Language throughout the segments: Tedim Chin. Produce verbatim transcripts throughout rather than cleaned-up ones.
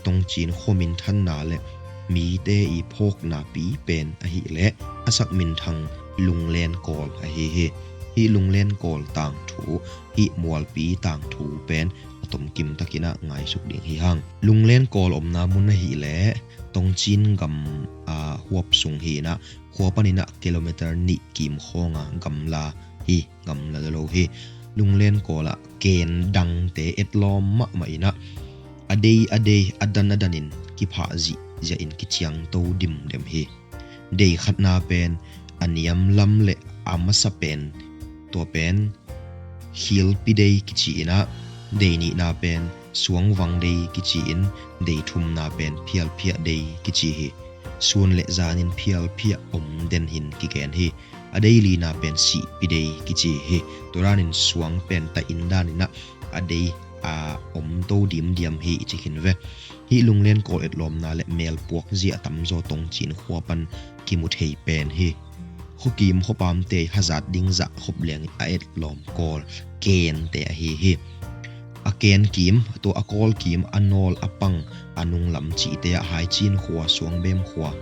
Tongcin khua minthanna le mite i phawkna pi pen ahih leh a sak minthang Lunglen Kawl ahi hi. Hih Lunglen Kawl tangthu, hih mualpi tangthu pen a tomkim takin ah ngaisuk ding hi hang. Lunglen Kawl omna mun ahih leh Tongcin gam, aa, huap sung hi in ah, khua panin ah kilometer nih kim khawng a gamla hi, gamla lo hi. Lunglen Kawl ah ken dangte etlawm mahmah in ah, a dei a dei, a dan a danin kiphah zihziah in kiciangto dimdem hi. Dei khatna pen a niam lam le a masa pen, tua pen Khilpi Dei kici in ah, dei nihna pen Suangvang Dei kici in, dei thumna pen Phialphiah Dei kici hi. Sun le zanin phialphiah om den hin kigen hi. A dei lina pen Sihpi Dei kici hi. Tua danin suang pen ta in danin ah a dei a om to dimdiam hi i ci khin ve. Hih Lunglen Kawl etlawmna le melpuak zia a tamzaw Tongcin khua pan kimu thei pen hi. Khuakim khuapamte hazat ding zah khop leng a etlawm Kawl kente ahi hi. A ken kim, tua a Kawl kim, a nawl, a pang, a nunglam cihte ah Haicin khua, Suangbem khua,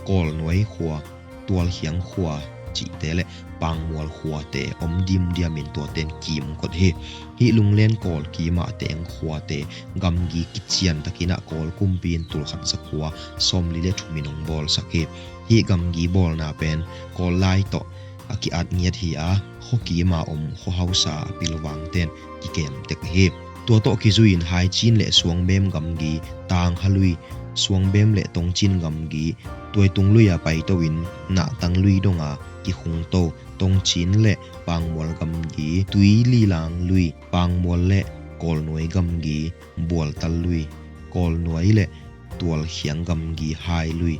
Kawlnuai khua, Tualkhiang khua cihte le Pangmual khuate om dimdiamin tuaten kim kot hi. Hih Lunglen Kawl kimah teng khuate gamgi kician takin ah Kawl kumpi in tulkhat zakhua sawmli le thumin hong bawlsak hi. Hih gamgi bawlna pen Kawl lai tawh a ki-at ngiat hi a, khuakima om khuahausa a pilvangten kikem tek hi. Tua tawh kizui-in Haicin le Suangbem gamgi, Tangha lui, Suangbem le Tongcin gamgi, Tuaitung lui-a paito-in Nahtang lui donga kikhungto, Tongcin le Pangmual gamgi, Tuililang lui, Pangmual le Kawlnuai gamgi, Bualtal lui, Kawlnuai le Tualkhiang gamgi hai lui.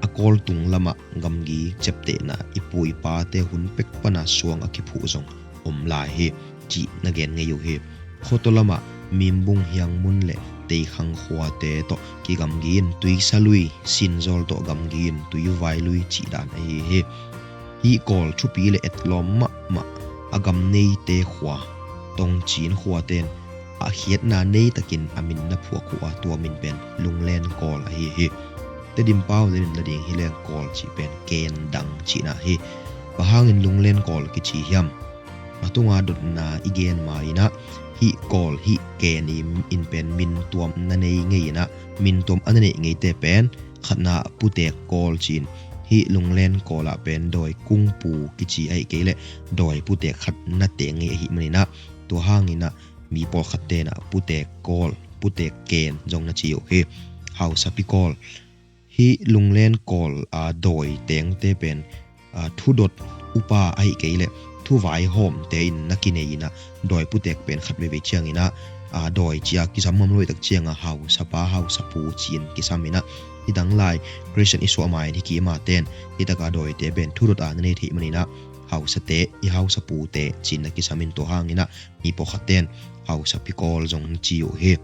A Kawl tung lamah gamgi ciaptehna i pu i pate hun pek pana suang a kiphuh zong om lai hi, cih na gen ngei uh hi. Khuataw lamah Mimbung, Hiangmun le Teikhang khuate tawh kigamgi in Tuisa lui, Sinzawl tawh gamgi in Tuivai lui cih dan ahi hi. Hih Kawl thupi le etlawm mahmah a gam neite khua, Tongcin khuaten a khiatna nei takin a min na phuak uh a, tua min pen Lunglen Kawl ahi hi. Tedim pau lenin la ding hi leng Kawl cih pen ken dang cihna hi. Bang hangin Lunglen Kawl kici hiam? A tunga dotna i gen ma in ah, hih Kawl hih ken in pen min tuam na nei ngei in ah, min tuam a na neih ngeite pen khatna Putek Kawl ci-in, hih Lunglen Kawl ah pen dawi kungpu kici ahih kei leh dawi putek khat na teng ngei ahih manin ah, tua hangin ah mi pawlkhat ten ah Putek Kawl, Putek ken zong na ci uh hi. Hausapi Kawl. Hih Lunglen Kawl a dawi tengte pen, a, thudot upa ahih kei leh thuvaihawmte in na kinei in ah, dawi putek pen khat veivei ciangin ah, a, dawi ci-a kisam ngam lo, hih tak ciangah hausapa, hausapu ci-in kisam in ah, hih dang lai Khristian i suah ma-in hih kima ten hih taka dawite pen thudot a na nei theih manin ah, hausate, i hausapute ci-in na kisam in, tua hangin ah mi pawlkhat ten Hausapi Kawl zong na ci uh hi.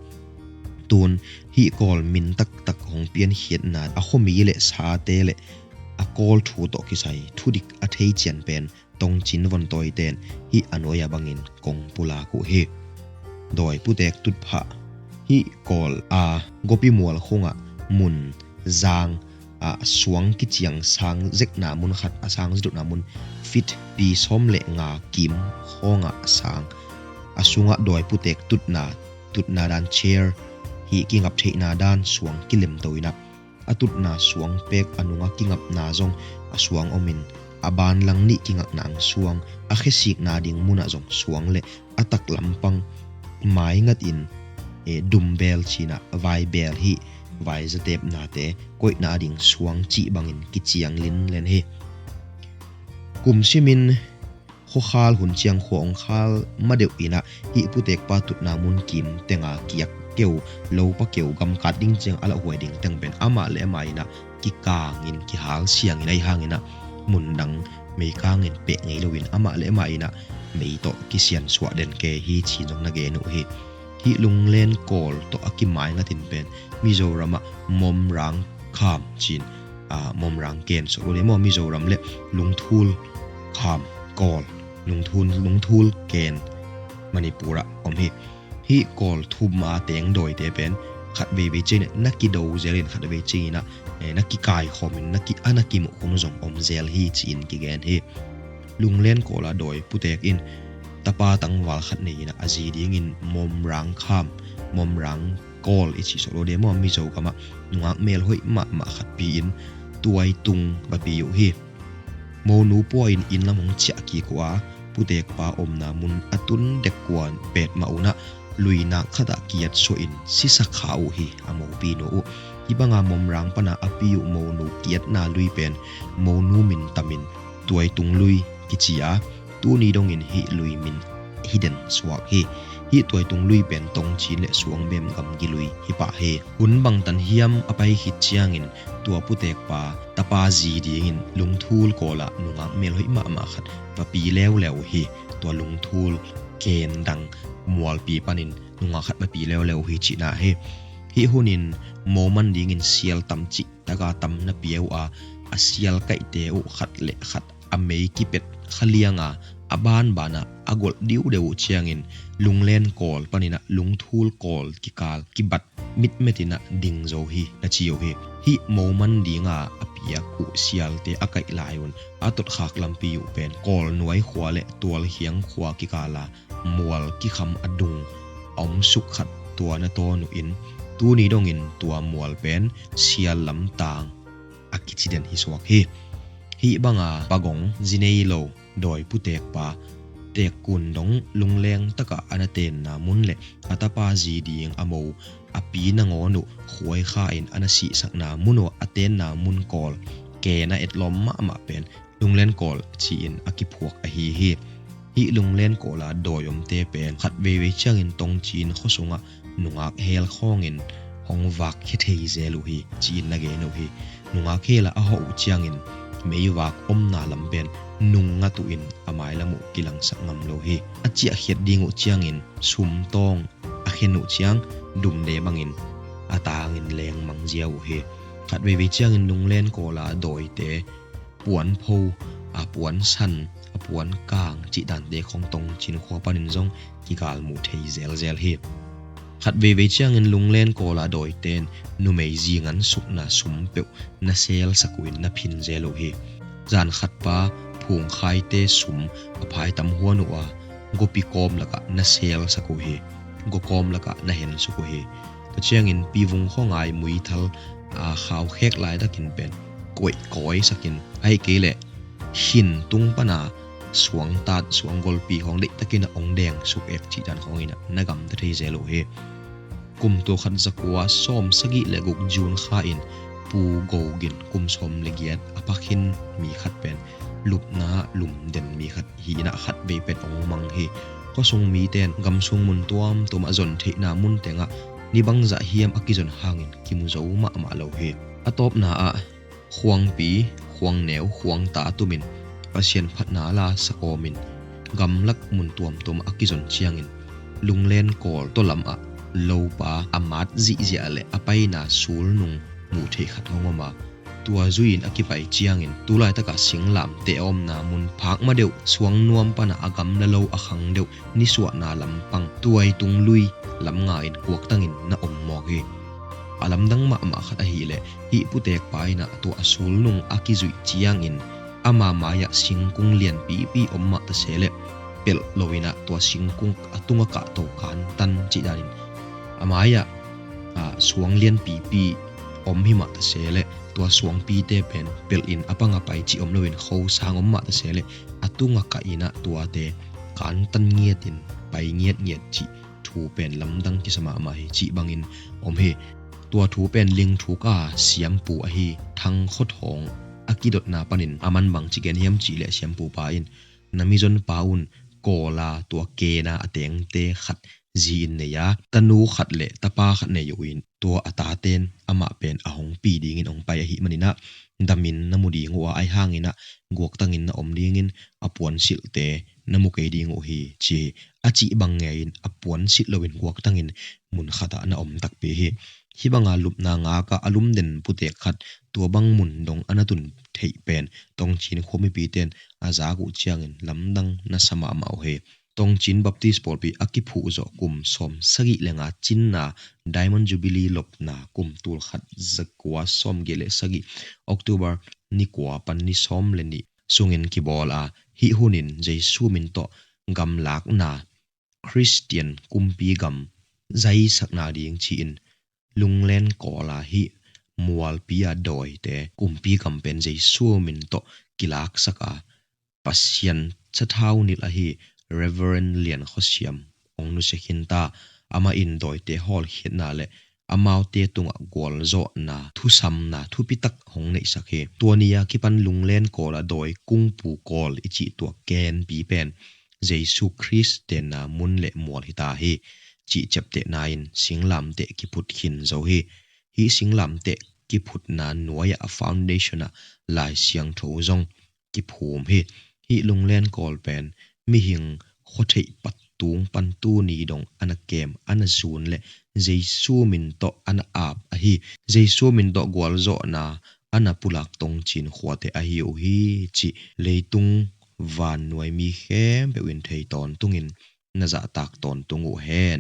Tun hih Kawl min taktak hong piankhiatna, a khuami le sate le a Kawl thu tawh kisai thudik a thei cian pen Tongcin vontawi ten hih a nuai-a bangin kong pulak uh hi. Dawi putek tutphah. Hih Kawl a Gopi Mual khungah mun zang, a, suang kiciang sang zekna mun khat, a sang zidotna mun fit pi sawm le nga kim khawngah sang, a sungah dawi putek tutna, tutna dan chair, hih kingap theihna dan suang kilemto in ah, a tutna suang pek a nungah kingapna zong a suang omin, a banlang nih kingakna ang suang, a khesikna ding munah zong suang le a taklam pang maingatin, e, dumbel ci-in ah, vaibel, hih vai zatepnate koihna ding suang cih bangin kiciang linlen hi. Kum simin khuakhal hun ciang khua hong khal madeuh in ah, hih putekpa tutna mun kim tenga kiak keu, lopa keu, gamkat ding ciang a lauhuai ding teng pen amah le amah in ah kikangin, kihal siangin, ahi hangin ah mun dang meikangin peh ngei loin amah le amah in ah mei tawh kisiansuah den kei hi ci-in zong na gen uh hi. Hih Lunglen Kawl tawh a kimaingatin pen Mizoram ah Momrang Kham ci-in, a, Momrang ken suak lo ding maw, Mizoram le Lungthul Kham Kawl, Lungthul, Lungthul ken Manipur ah om hi. Hih Kawl thum a teng dawite pen khat veivei ciangin na kido zelin khat vei ciangin ah, eh, na kikaikhawmin na ki, a na kimuhkhawm zong om zel hi ci-in kigen hi. Lunglen Kawla dawi putek in tapa tangval khat nei-in ah a zi dingin Mawmrang Kham, Mawmrang Kawl i cih sawh lo de maw, Mizo gamah nungak melhoih mahmah khat pi-in tuaitung va pi uh hi. Monu pua in inn lam hong ciah kik uh a, putekpa omna mun a tun dek kuan pet mah unah luinak khatah kiat suahin sisa kha uh hi a mopi nu uh. Hih banga Mawmrang pana a pi uh monu kiatna lui pen monu min tamin tuaitung lui kici a, tuni dongin hih lui min hi den suak hi. Hih tuaitung lui pen Tongcin le Suangbem gamgi lui hi pah hi. Hun bangtan hiam a pai khit ciangin tua putekpa tapa zi dingin Lungthul Kawla nungak melhoih mahmah khat va pi leuleu uh hi. Tua Lungthul ken dang mualpi panin nungak khat va pi leuleu uh hi cihna hi. Hih hunin moman dingin sial tam cih taka tam na pia uh a, a sial kaihte uh khat le khat a mei kipet kha lianga a banbana a golh diudeu uh ciangin Lunglen Kawl paninah Lungthul Kawl kikal kibat mitmetinah ding zo hi na ci uh hi. Hih moman dinga a piak uh sialte a kaih lai un a totkhak lampi uh pen Kawl nuai khua le Tualkhiang khua kikala mual kikham a dung a om suk khat tua na tawn uh in tuni dongin tua mual pen sial lamtang a kici den hi suak hi. Hih banga pagong zi nei lo dawi putekpa tekkun dong lungleng takah a na tenna mun le a tapa zi ding a mo a pi nangawn uh khuai kha in a na sihsakna mun uh a tenna mun Kawl ken a etlawm mahmah pen Lunglen Kawl ci-in a kiphuak ahi hi. Hih Lunglen Kawla dawi omte pen khat veivei ciangin Tongcin khuasungah nungak hel khawngin hong vak khia thei zel uh hi ci-in na gen uh hi. Nungak hela a hawh uh ciangin meivak omna lam pen nung ngat uh in a mailam uh kilangsak ngam lo hi. A ciahkhiat ding uh ciangin sumtawng a khen uh ciang dumde bangin a tangin lengmang ziau uh hi. Khat veivei ciangin Lunglen Kawla dawite puanpho, a puansan, a puankang cih dante khawng Tongcin khua panin zong kigalmuh thei zelzel hi. Khat veivei ciangin Lunglen Kawla dawiten numei zingan sukna sum peuh na selsak uh in na phin zel uh hi. Zan khatpa phungkhaite sum a phaitam huan uh a gopi kawm lakah na selsak uh hi. Gokawm lakah na hensuk uh hi. Tua ciangin pivung khawngai muithal a khaukhek laitakin pen koih kawisakin ahi kei leh hin tung pana suangtat suanggolpi khawng deihtakin a ong deng suk ek cih dan khawngin na gamta thei zel uh hi. Kum tul khat zakua sawm sagih le guk June kha in Pu Go Gin kum sawm le giat a pakhin mi khat pen lupna lumden mi khat hi inah khat vei pen ong mang hi. Khuasung miten gamsung mun tuamtuamah zon theihna mun tengah ni bangzah hiam a kizon hangin kimu zo mahmah lo hi. A tawpna ah khuangpi, khuangneu, khuangta tumin Pasian phatna la sakawmin gamlak mun tuamtuamah a kizon ciangin Lunglen Kawl tawlamah lopa a mat zihziah le a paina sulnung muh theih khat hong om a, tua zui-in a kipai ciangin tulaitaka singlamteh a omna mun phak ma deuh suang nuam pana a gamla lo a khang deuh nisuahna lampang tuaitung lui lam nga-in kuaktangin na om mawk hi. A lamdang mahmah khat ahileh hih putekpa inah tua a sulnung a kizuih ciangin ama mai-ah singkung lianpipi om mah taseleh pelh loinah tua singkung a tunga kahto kantan cih danin a mai-ah suang lianpipi om hi mah taseleh tua suangpite pen pelhin a panga pai cih om loin khosang om mah taseleh a tunga kah inah tuate kantan ngiatin pai ngiatngiat cih thu pen lamdang kisa mahmah hi cih bangin om hi. Tua thu pen lingthuk a siampu ahi Thang Khaw Thawng a kidotna panin a man bang ci gen hiam cihleh siampupa in na mizonpa un Kawla tua kena a tengte khat zi-in nei a, tanu khat le tapa khat nei uh in tua a taten amah pen a hong pi dingin hong pai ahih maninah damin na mu ding uh a, ahi hanginah guaktangin na om dingin a puansilhte na mu kei ding uh hi ci hi. A cih bang ngeiin a puansilh loin guaktangin mun khatah na om takpi hi. Hih banga lupna ngakah a lumden putek khat tua bang mun dong a na tun theih pen Tongcin khua mipiten a zak uh ciangin lamdang na sa mahmah uh hi. Tongchin Baptist pawlpi a kiphuh zawh kum sawm sagih le nga cinna, Diamond Jubilee lopna kum tul khat zakua sawm geh le sagih, October ni kua pan ni sawm le nih sungin kibawl a, hih hunin Jesu min tawh gamlakna Khristian kumpi gam zaisakna ding ci-in lunglen kawla hih mualpi a dawite kumpi gam pen Jesu min tawh kilaksak a, Pasian sathau nilh ahi Reverend Lian Khaw Siam hong nusia khinta. Amah in dawite hawlkhiatna le amaute tungah gualzawhna thusamna thupitak hong neihsak hi. Tua ni-a kipan lunglen kawla dawi kungpu kawl i cih tua kenpi pen Jesu Khrist tenna mun le mual hita hi, cih ciaptehna in singlamteh kiphut khin zo hi. Hih singlamteh kiphutna nuai-ah a foundation ah Lai Siangtho zong kiphum hi. Hih lunglen kawl pen mihing khuatheih pattung pan tuni dong a na kem, a na zun le Jesu min tawh a na ap ahi. Jesu min tawh gualzawhna a na pulak tongcin khuate ahi uh hi cih leitung vannuai mi khempeuh in thei tawntungin na zahtak tawntung uh hen.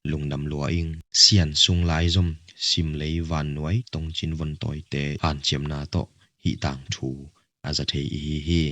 Lungdam lua ing. Sian sung lai zom simlei vannuai tongcin vontawite hanciamna tawh hih tangthu a za thei ihi hi.